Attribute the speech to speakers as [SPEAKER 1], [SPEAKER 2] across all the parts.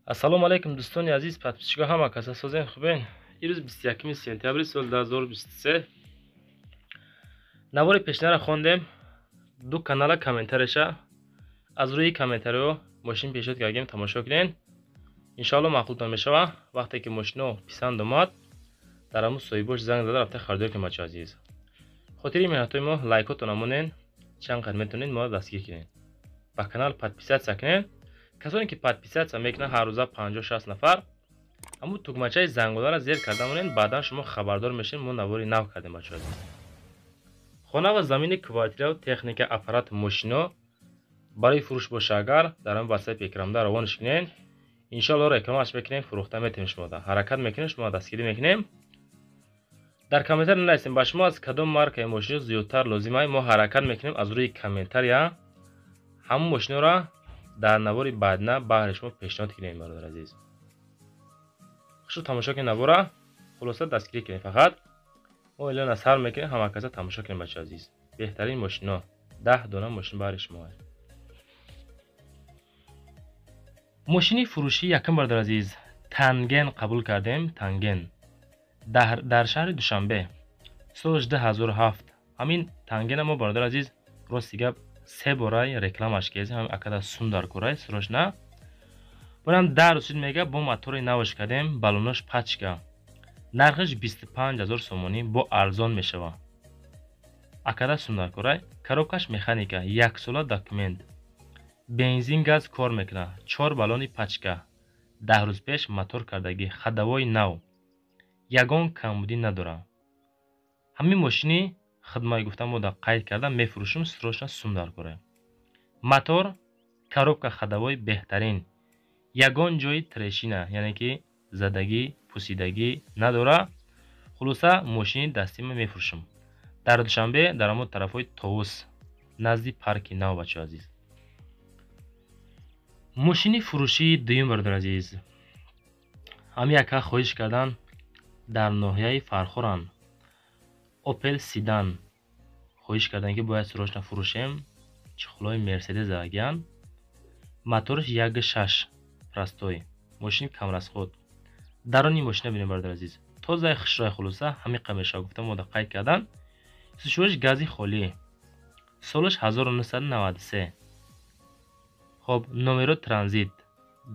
[SPEAKER 1] Ассалому алайкум, дӯстони азиз, подписчикҳо, ҳама каса созен, хубен? Ирӯз 21 сентябри соли 2023 навори пешинара хондем, ду канала комментарияша аз рӯи комментариҳо мошин пешниҳод кардем, тамошо кунен. Иншоалло маъқултон мешава. Вақте ки мошино писанд омад, дар ҳамун соҳибош занг зада рафта харидорӣ кунед, бачаҳо азиз. Хотири меҳнатҳои мо лайкотон монен, чанд қадр метавонед моро дастгир кунед. Ба канал подписаться кунед. Касоне ки подписаться мекунанд ҳар рӯза 50-60 нафар, ҳамун тугмачаи зангуларо зер карда монед, баъдан шумо хабардор мешавед, мо навори нав кардем, бачаҳо азиз. Хона ва замини, квартира, техника, аппарат, мошино барои фурӯш боша, агар дар ҳамин ватсапи экранда равонаш кунед, иншоалло рекламаш мекунем, фурӯхта метавонем шумода. Ҳаракат мекунем, шумо дастгирӣ мекунем. Дар комментария нависем, ба шумо аз кадом маркаи мошино зиёдтар лозим ай, мо ҳаракат мекунем аз рӯи комментария ҳамун мошиноро дар навори баъдина баҳри шумо пешниҳод кунем, бародар азиз. Хушу тамошо кунед навора, хулоса дастгирӣ кунед фақат. Мо эълона сар мекунем, ҳама каса тамошо кунед, бачаҳо азиз. Беҳтарин мошино, 10 дона мошин баҳри шумо. Мошини фурӯшӣ якум, бародар азиз, Танген қабул кардем, Танген. Дар шаҳри Душанбе соли 2007. Ҳамин Тангена мо, бародар азиз, рости гап се бора рекламаш кезем, ҳамин акада сундар курай срочно. Бурам 10 рӯз шуд, мега бо мотори навш кардем, баллонош пачка. Нархаш 25 000 сомонӣ, бо арзон мешава. Акада сундар курай, коробкаш механика, яксола документ. Бензин газ кор мекунад, 4 баллони пачка. 10 рӯз пеш мотор кардагӣ, ходовой нав. Ягон камбудӣ надорад. Ҳамин мошини хидмат гуфтам мо дар қайд карда мефурӯшем, срочно сум дар кора. Мотор, коробка ходовой беҳтарин. Ягон ҷои трещина, яъне ки задагӣ, пусидагӣ надора. Хулоса мошини дастима мефурӯшем. Дар Душанбе, дар ҳамон тарафҳои Товус, назди парки нав, бачаҳо азиз. Мошини фурӯшии дуюм, бародар азиз. Ҳамин яка хоҳиш кардан дар ноҳияи Фархоранд. Opel Sedan хоҳиш кардан, ки бояд срочно фурӯшем. Чехолҳои Мерседес задагиянд. Мотораш 1.6 простой. Мошин камрасход. Дарони мошина бинем, бародар азиз. Тозаи хушрӯй, хулоса ҳамин қадр мешавад, гуфтам мо дар қайд кардан. Сушӯш гази холӣ. Солаш 1993. Хоб, номеро транзит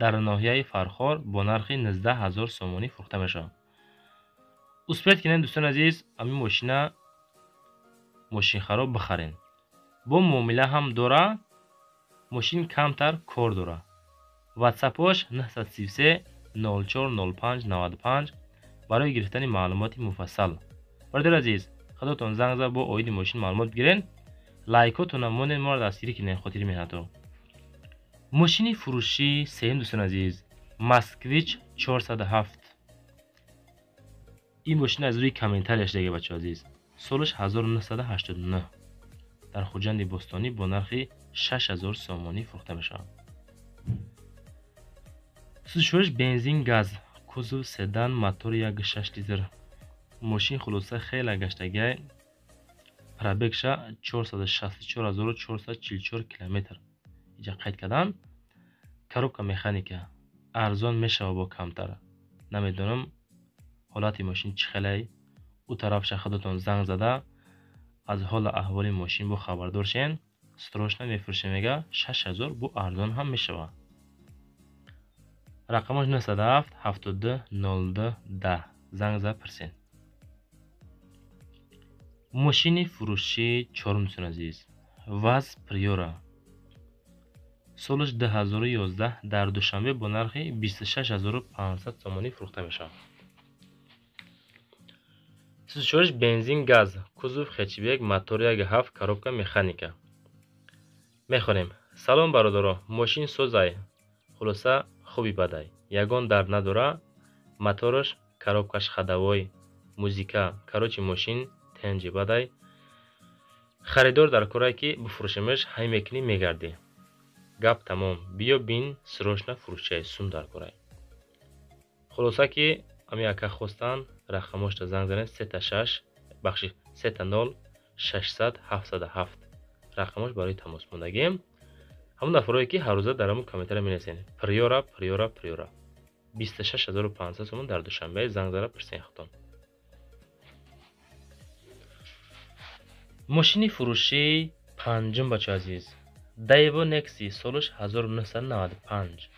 [SPEAKER 1] дар ноҳияи Фархор бо нархи 19 000 сомонӣ фурӯхта мешавад. Успеть кунед, дӯстони азиз, ҳамин мошина мошинхаро бихарен. Бо муомила ҳам дора, мошин камтар кор дора. Ватсапош 933 04 05 95 барои гирифтани маълумоти муфассал. Бародари азиз, худотон занг зад бо оиди мошин маълумот бигирен, лайкотона монен, моро дастгирӣ кунед хотири меҳнатҳо. Мошини фурӯшии сеюм, дӯстони азиз, Москвич 407. Ин мошин аз рӯи комментарияш дега, бачаҳо азиз. Солаш 1989 дар Хуҷанди Бостонӣ бо нархи 6000 сомонӣ фурӯхта мешавад. Сӯзишвориш бензин газ, кузов седан, мотори 1.6 литр. Мошин хулоса хеле гаштагиай, пробегша 464444 километр. Иҷа қайд кардан. Коробка механика, арзон мешава бо камтар. Намедонам ҳолати мошин чӣ хелай, ӯ тарафша худатон занг зада аз ҳолу аҳволи мошин бо хабардор шен. Срочно мефурӯшем, мега 6000 бо арзон ҳам мешава. Рақамаш 907 72 02 10, занг зада пурсен. Мошини фурӯшии чорум, дӯстони азиз, ВАЗ Приора солаш 2011 дар Душанбе бо нархи 26500 сомонӣ фурӯхта мешавад. Сӯзишвориш бензин газ, кузов хэтчбек, мотор 1.7, коробка механика. Мехонем. Салом бародаро, мошин созай. Хулоса хуби бадай. Ягон дард надора. Мотораш, коробкаш ходовой, музика, короче мошин тенҷи бадай. Харидор дар корае ки бифурӯшемаш, ҳай мекунӣ мегардӣ. Гап тамом. Биё бин, срочно фурӯшчай, сум дар корай. Хулоса ки ҳамин яка хостан рақамошта занг занед 3 6, бахши 3 0 600 707 рақамош барои тамос мондагием. Ҳамон нафарое ки ҳаррӯза дар ҳамон комментария менависед: Приора, Приора, Приора. 26500 сомон дар Душанбе. Занг зада пурсен худтон. Мошини фурӯшии панҷум, бачо азиз, Daewoo Nexi, солаш 1995,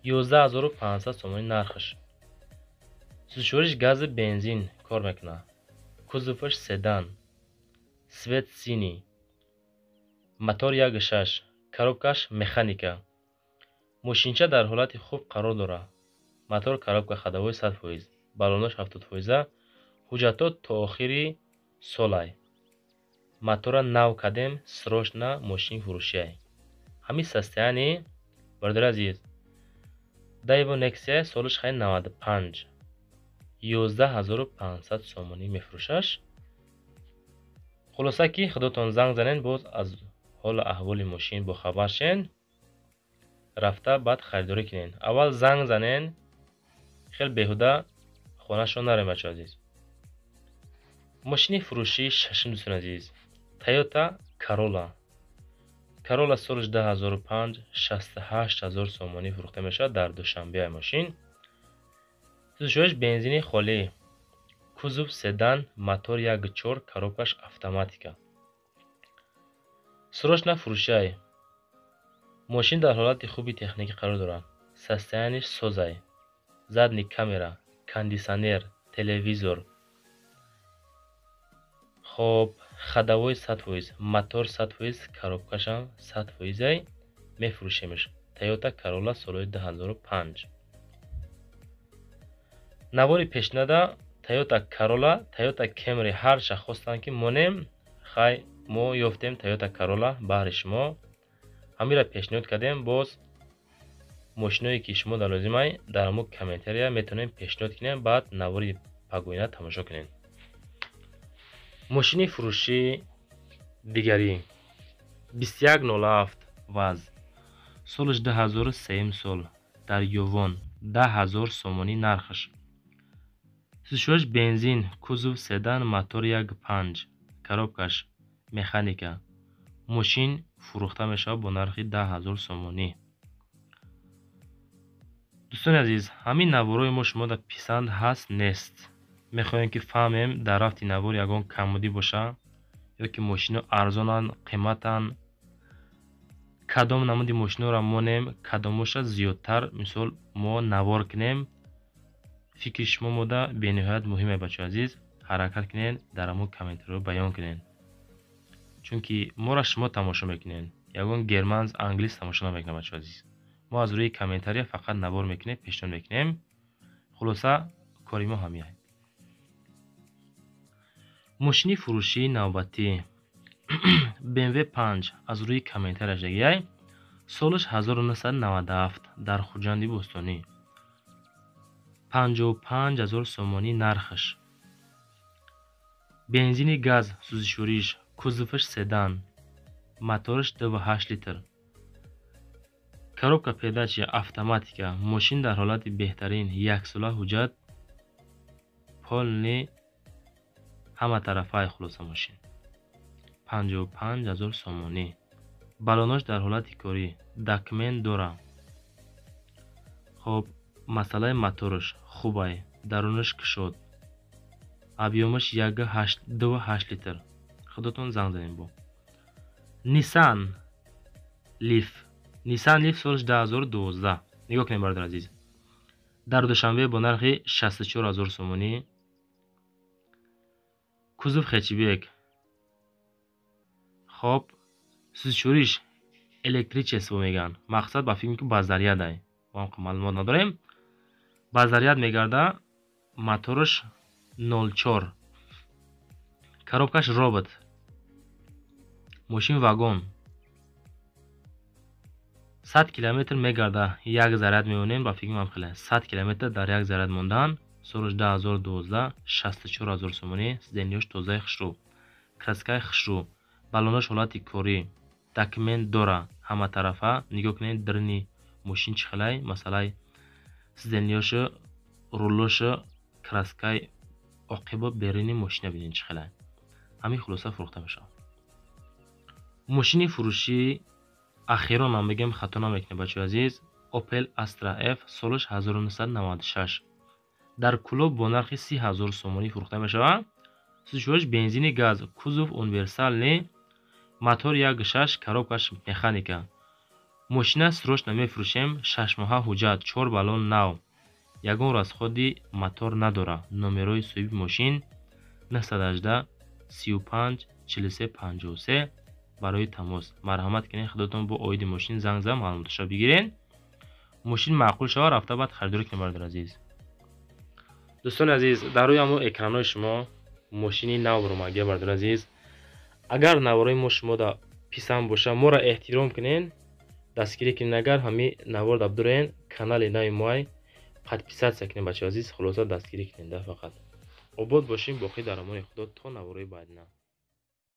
[SPEAKER 1] 11500 сомонӣ нархаш. Сӯзишвориш гази бензин кор мекунад. Кузоваш седан, цвет синий, мотор 1.6, коробкаш механика. Мошинча дар ҳолати хуб қарор дорад. Мотор, коробка, ходовой 100%, баллонош 70%, ҳуҷҷатҳо то охири солай. Мотора нав кардем, срочно мошин фурӯшиай. Ҳамин состояние, бародари азиз, Daewoo Nexia солаш хай 95, 11500 сомонӣ мефурӯшаш. Хулоса ки худотон занг занен, боз аз ҳолу аҳволи мошин бохабар шен, рафта баъд харидорӣ кунен. Аввал занг занен, хел беҳуда хонашон нарем, бачо азиз. Мошини фурӯшии шашум, дӯстони азиз, Toyota Corolla. Corolla солаш 2005, 68000 сомонӣ фурӯхта мешавад дар Душанбе мошин. Сӯзишвориш бензини холӣ, кузов седан, мотор 1.4, коробкаш автоматика. Срочно фурӯшиай. Мошин дар ҳолати хуби техникӣ қарор дорад. Состояниеш созай. Задний камера, кондитсионер, телевизор. Хоб, ходовой 100%, мотор 100%, коробкашам 100%, мефурӯшемш. Toyota Corolla солҳои 2005. Навори пешнада Toyota Corolla, Toyota Camry ҳарча хостанд ки монем, хай мо ёфтем Toyota Corolla баҳри шумо. Ҳамира пешниҳод кардем. Боз мошиное ки шумо дар лозимай, дар ҳамун комментария метавонем пешниҳод кунем, баъд навори пагоина тамошо кунем. Мошини фурӯшии дигарӣ 2107 ВАЗ, солаш 2003 сол, дар Ёвон, 10000 сомонӣ нархаш. Сӯзишвориш бензин, кузов седан, мотор 1.5, коробкаш механика. Мошин фурӯхта мешавад бо нархи 10000 сомонӣ. Дӯстони азиз, ҳамин наворҳои мо шумо дар писанд ҳаст нест? Мехоҳем ки фаҳмем, дар рафти навор ягон камбудӣ боша ё ки мошино арзонанд, қиматанд, кадом намуди мошиноро монем, кадомоша зиёдтар мисол мо навор кунем. Фикри шумо мода бениҳоят муҳиме, бачаҳои азиз. Ҳаракат кунед, дар ҳамон комментариҳо баён кунед, чунки моро шумо тамошо мекунед, ягон германс, англис тамошо намекунад, бачаҳои азиз. Мо аз рӯи комментария фақат навор мекунем, пешниҳод мекунем. Хулоса, кори мо ҳамин. Мошини фурӯшии навбатӣ BMW 5, аз рӯи комментарияш дагияй, солаш 1997, дар Хуҷанди Бӯстонӣ, 55000 сомонӣ нархаш. Бензини газ сӯзишвориш, кузоваш седан, мотораш 2.8 литр, коробка передачи автоматика. Мошин дар ҳолати беҳтарин, яксола ҳуҷҷат, полный, ҳама тарафаи. Хулоса, мошин 55000 сомонӣ. Баллонош дар ҳолати корӣ, документ дора. Хоб, масъалаи мотораш хубай, дарунаш кушод, объёмаш 2.8 литр. Худотон занг занед. Бо Nissan Leaf. Nissan Leaf солаш 2012, нигоҳ кунед, бародар азиз, дар Душанбе бо нархи 64000 сомонӣ. Кузов хэтчбек. Хоб, сӯзишвориш электричество мегӯянд, мақсад ба фикр ки ба зарядай, мо маълумот надорем, ба заряд мегарда. Мотораш 0.4, коробкаш робот. Мошин вагон, 100 километр мегарда, як заряд меонем. Ба фикри ман хеле 100 километр дар як заряд мондан. Солаш 2012, 64000 сомонӣ. Сиденьяш тозаи хушрӯ, краскаи хушрӯ, баллонаш ҳолати корӣ, документ дора ҳаматарафа. Нигоҳ кунед, даруни мошин чӣ хелай, масъалаи сиденьяшу, рулошу, краскаи оқибо беруни мошина бинед чӣ хелай. Ҳамин, хулоса, фурӯхта мешавад. Мошини фурӯшии ахиронам бигем, хато намекунем, бачаҳои азиз. Opel Astra F, солаш 1996, дар Кӯлоб бо нархи 30 000 сомонӣ фурӯхта мешавад. Сӯзишвориш бензини газ, кузов универсальный, мотор 1,6, коробкаш механика. Мошина срочно мефурӯшем, 6 моҳа ҳуҷҷат, чор баллон нав, ягон расходи мотор надорад. Номерои соҳиби мошин 918 35 43 53 барои тамос. Марҳамат кунед, худотон бо оиди мошин занг зада, маълумоташро бигиред. Мошин маъқул шавад, рафта баъд харидорӣ кунед, бародари азиз. Дӯстони азиз, дар рӯи ҳамон экранҳои шумо мошини нав баромадгия. Бародари азиз, агар наворои мо шумода писанд боша, моро эҳтиром кунед, дастгирӣ кунед. Агар ҳамин навор дабдурен, канали нави моай подписаться кунед, бачаи азиз. Хулоса, дастгирӣ кунед. Да фақат обод бошем, боқӣ дар амони Худо, то наворои баъдина.